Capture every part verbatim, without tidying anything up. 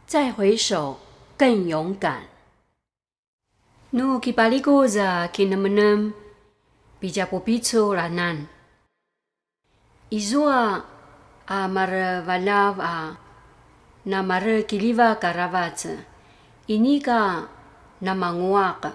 再回首，更勇敢。Nu kipalikuz a kinemenem, pitja pupicul anan. Izua a marevaljav a namarekiljivak aravac, inika namanguaq,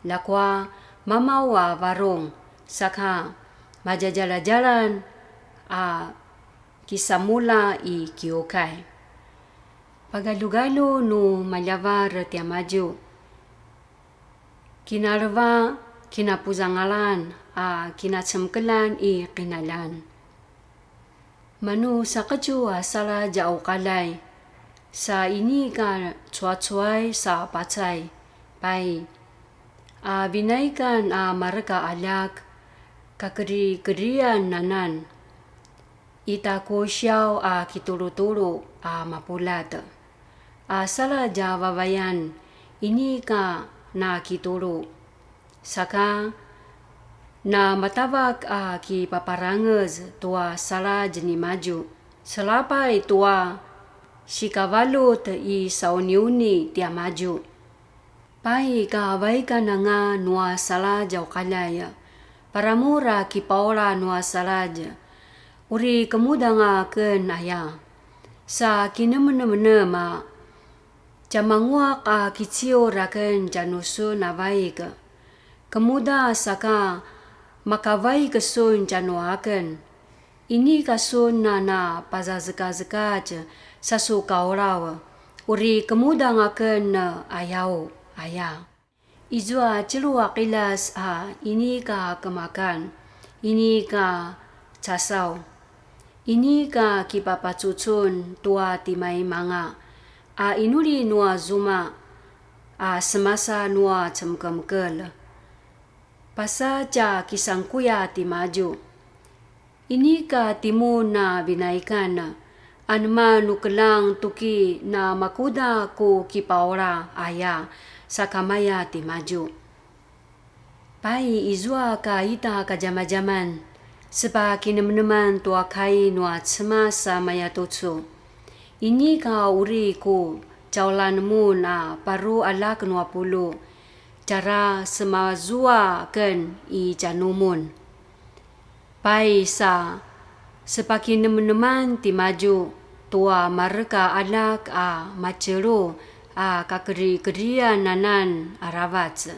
ljakua mamaw a varung, saka madjadjaladjalan a kisamulja i kiukai. Pagaljugalju nu maljavar tiamadju, kinaleva, kinapuzangalan a kinacemekeljan i qinaljan. Manu saqetju a saladj a uqaljay, sa inika cuacuay sa pacay, pai, a vinaikan a mareka aljak, kakedrikedrian anan, ita ku siaw a kitulutulu a mapuljat. A saladj a vavayan inika nakitulu. Saka namatavak a kipaparangez tua saladj nimadju. Selapay tua sikavaljut i sauniuni tiamadju. Pai ka vaikan anga nua saladj a uqaljay, paramur a kipaula nua saladj, uri kemudanga aken aya. Sa kinemenemenem a tjamanguaq a kiciur aken tjanusun a vaik. Kemuda saka makavaik sun tjanuaken. Inika sun a napazazekazekatj sa su kaulaw, uri kemudanga aken ayaw, aya. Izua tjelu a qiljas a inika kemakan, inika casaw, inika kipapacucun tua timaimanga, a inuli nua zuma, a semasa nua cemekemekel. Pasa tja kisangkuya timadju. Inika timun a vinaikan, anema nu keljang tuki namakuda ku kipaula aya sakamaya timadju. Pai izua ka ita kadjamadjaman, sepakinemeneman tua kai nua Cemas a mayatucu. Inika uri ku tjaulan mun a paru aljak nua pulu, tjara semazua aken i tjanumun. Pai sa sepakinemeneman timadju tua mareka aljak a matjelu a kakedrikedrian anan aravac.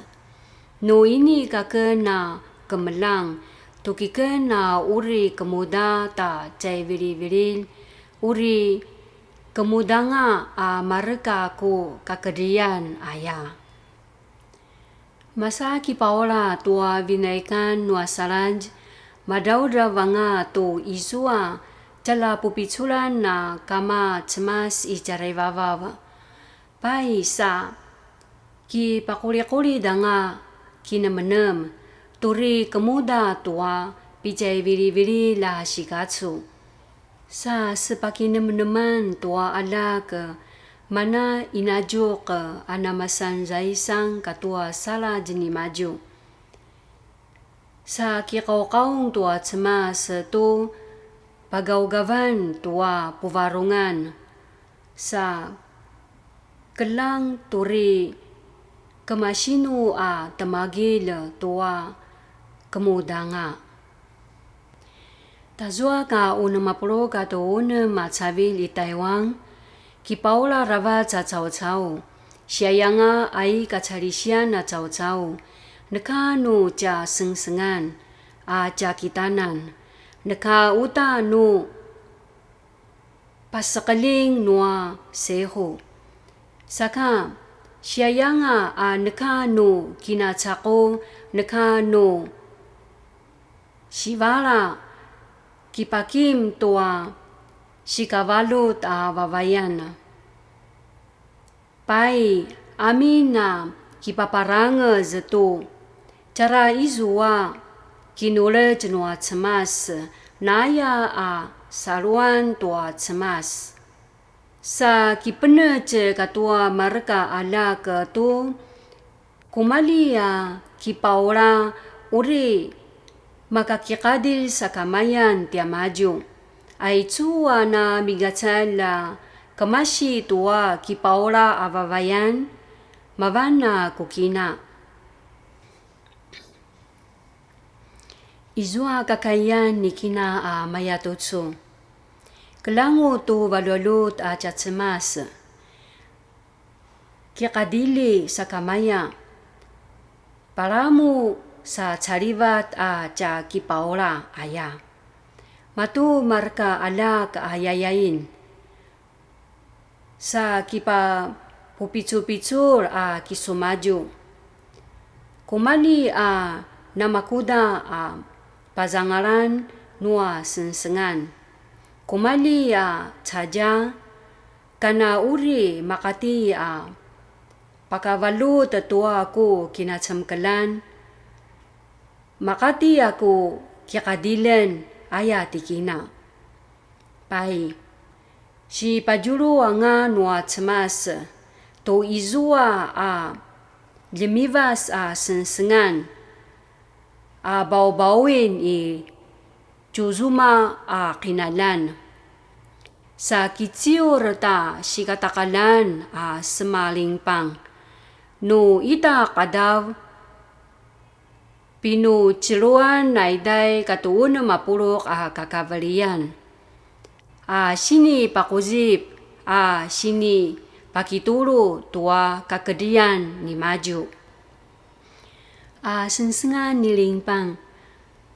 Nu inika aken a kemeljang, tukiken a uri kemuda ta tjaivilivililj, uri kemudanga a mareka ku kakedrian aya. Masa kipaula tua vinaikan nua saladj, madraudrav anga tu izua tjaljapupiculan a Kama Cemas i tjaraivavav. Pai sa kipaquliqulid anga kinemenem, turi kemuda tua pitjaivilivililj a sikacu. Sa sepakinemeneman tua aljak, mana inadjuq a namasan zaisang katua saladj nimadju. Sa kiqauqaung tua Cemas tu pagaugavan tua puvarungan. Sa keljang turi kemasinu a temagilj tua kemudanga. Tazua ka unem a puluq katua unem a cavilj i Taiwan, kipaula aravac a caucau, siayanga a i kacalisian a caucau, neka nu tja sengsengan a tja kitanan, neka uta nu paseqeljing nua sehu. Saka, siayanga a neka nu kinacaqu, neka nu sivala, kipakim tua sikavaljut a vavayan. Pai, amin a kipaparangez tu tjara izua kinuletj nua Cemas, naya a saluan tua Cemas. Sa kipenetj katua mareka aljak tu kumalji a kipaula uri makakiqadilj sakamayan tiamadju. Aicu a na migacalj a kemasi tua kipaula a vavayan, mavan a ku kina. Izua kakayan ni kina a mayatucu. Kelangu tu valualut a tja Cemas. Kiqadili sakamaya. Palamu sa calivat a tja kipaula aya. Matu marka aljak a yayain. Sa kipapupicupicul a kisumadju. Kumalji a namakuda a pazangalan nua sengsengan. Kumalji a cadja, kana uri maqati a pakavaljut tua ku kinacemekeljan, maqati a ku kiqadiljen aya tikina. Pai, sipatjulu anga nua Cemas, tu izua a ljemivas a sengsengan, a baubauin i tjuzuma a qinaljan. Sa kiciur ta sikataqaljan a semalingpang, nu ita qadav, pinuciluan a iday katu unem a puluq a kakaveliyan, a sinipaquzip, a sinipakitulu tua kakedriyan nimadju. A sengsengan ni Lingpang,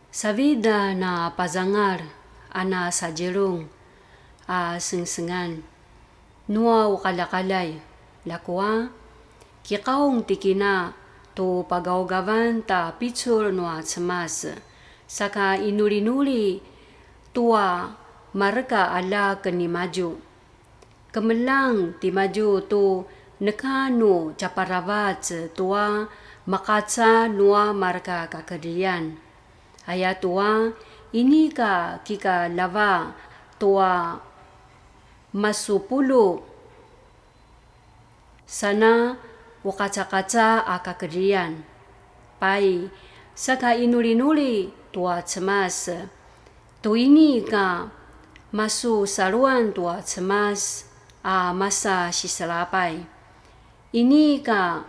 savid a na pazangal a na sadjelung a sengsengan nua uqaljaqaljay, ljakua kiqaung tikina tu pagaugavan ta picul nua Cemas, saka inulinuli tua mareka aljak nimadju. Kemeljang timadju tu neka nu tjaparavac tua maqaca nua mareka kakedrian. Ayatua, inika kikaljava tua masupulu sana uqacaqaca a kakedrian. Pai, saka inulinuli tua Cemas. Tu inika masusaluan tua Cemas a masa siselapay. Inika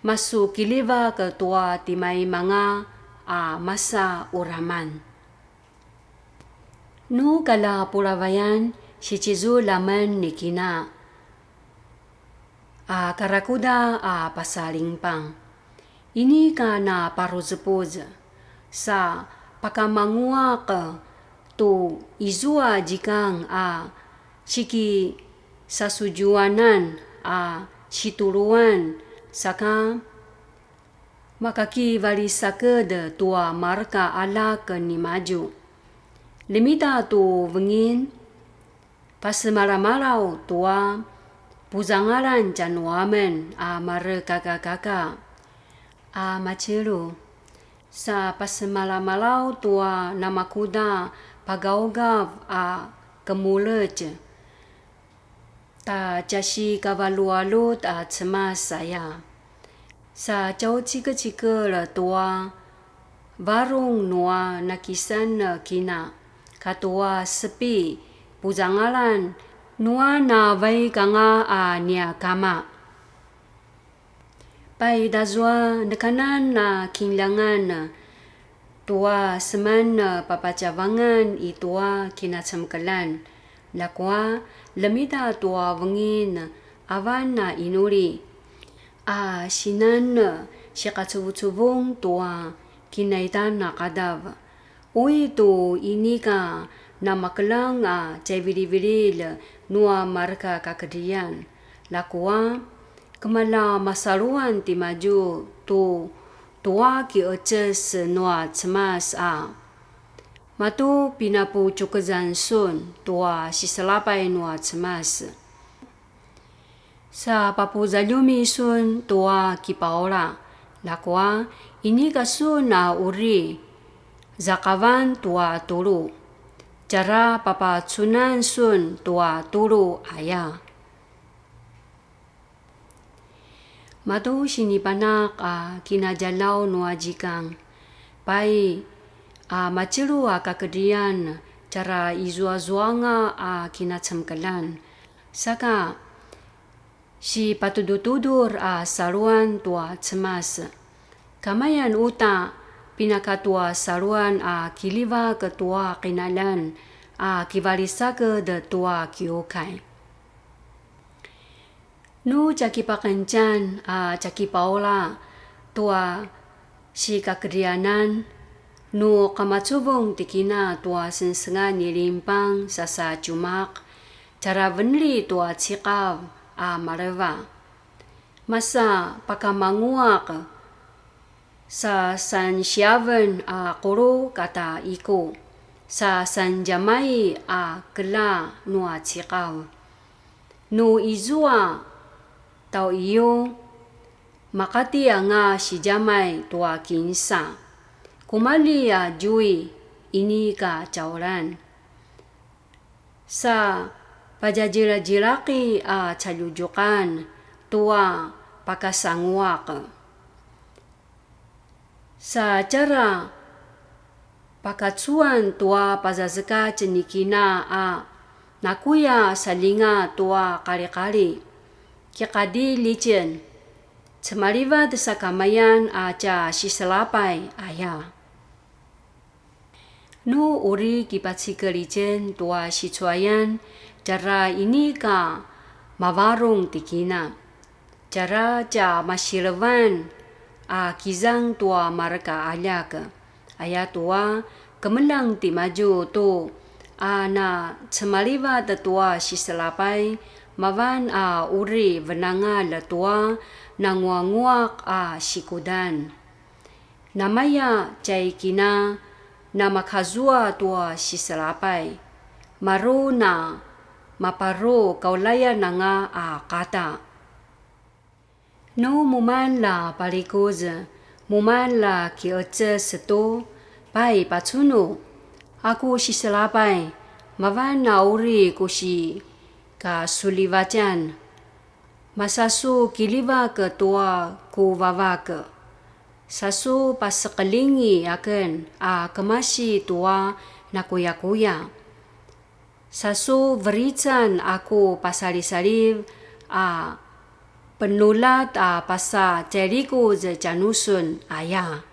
masukiljivak tua timaimanga a masa uraman. Nu kaljapulavayan sicizul amen ni kina a karakuda a pasalingpang. Inika na paruzepuz sa pakamanguaq tu izua zikang a sikisasuzuanan a situluan saka makakivalisaked tua mareka aljak nimadju. Ljemita tu vengin, pasemalamalaw tua puzangalan tjanuamen a marekakakaka a macelu, sa pasemalamalaw tua namakuda pagaugav a kemuletj. Ta tjasi kavalualut a Cemas aya. Sa tjaucikecikel tua varung nua nakisan kina, katua sepi puzangalan nua na vaik anga a nia kama. Pai tazua nekanan a kinljangan tua seman papatjavangan i tua kinacemekeljan, ljakua ljemita tua vengin avan a inuli, a sinan siqacuvucuvung tua kinaitan a qadav. Ui tu inika namakeljang a tjaivilivililj nua mareka kakedrian, ljakua kemalja masaluan timadju tu tua kiqeces nua Cemas a matu pinapucukezan sun tua siselapay nua Cemas. Sa papuzaljumi sun tua kipaula, ljakua inika sun a uri zaqavan tua tulu, tjara papacunan sun tua tulu aya. Matu sinipanak a kinadjalaw nua zikang, pai a macelu a kakedrian tjara izuazuanga a kinacemekeljan, Saka, sipatudutudur a saluan tua Cemas. Kamayan uta, pinakatua saluan a kiljivak tua qinaljan a kivalisaked tua kiukai. Nu tjakipaqenetjan a tjakipaula tua sikakedrianan, nu qamacuvung tikina tua sengsengan ni Limpang sasa tjumaq, tjara veneli tua ciqav a maleva. Masa pakamanguaq, sa sansiaven a qulu kata iku, sa sandjamai a kela nua ciqav. Nu izua tau iyu, maqati anga sidjamai tua kinsa. Kumalji a djui inika tjauran. Sa padjadjiladjilaqi a caljudjuqan tua pakasanguaq. Sa tjara pakacuan tua pazazekatj ni kina a nakuya saljinga tua qaliqali. Kiqadilj itjen, cemalivat sakamayan a tja siselapay aya. Nu uri kipacikel itjen tua sicuayan, tjara inika mavarung tikina. Tjara tja masilevan a kizang tua mareka aljak. Ayatua, kemeljang timadju tu a na cemalivat tua siselapay, mavan a uri venangalj tua nanguanguaq a sikudan. Namaya tjai kina namakazua tua siselapay, maru na maparu kaulayan anga a qata. Nu mumalj a palikuz, mumalj a kiqeces tu, pai pacunu, a ku siselapay, mavan a uri ku sikasulivatjan. Masa su kiljivak tua ku vavak. Sa su paseqeljingi aken a kemasi tua nakuyakuya. Sa su verican a ku pasalisaliv a penuljat a pasa tjailikuz tjanusun aya.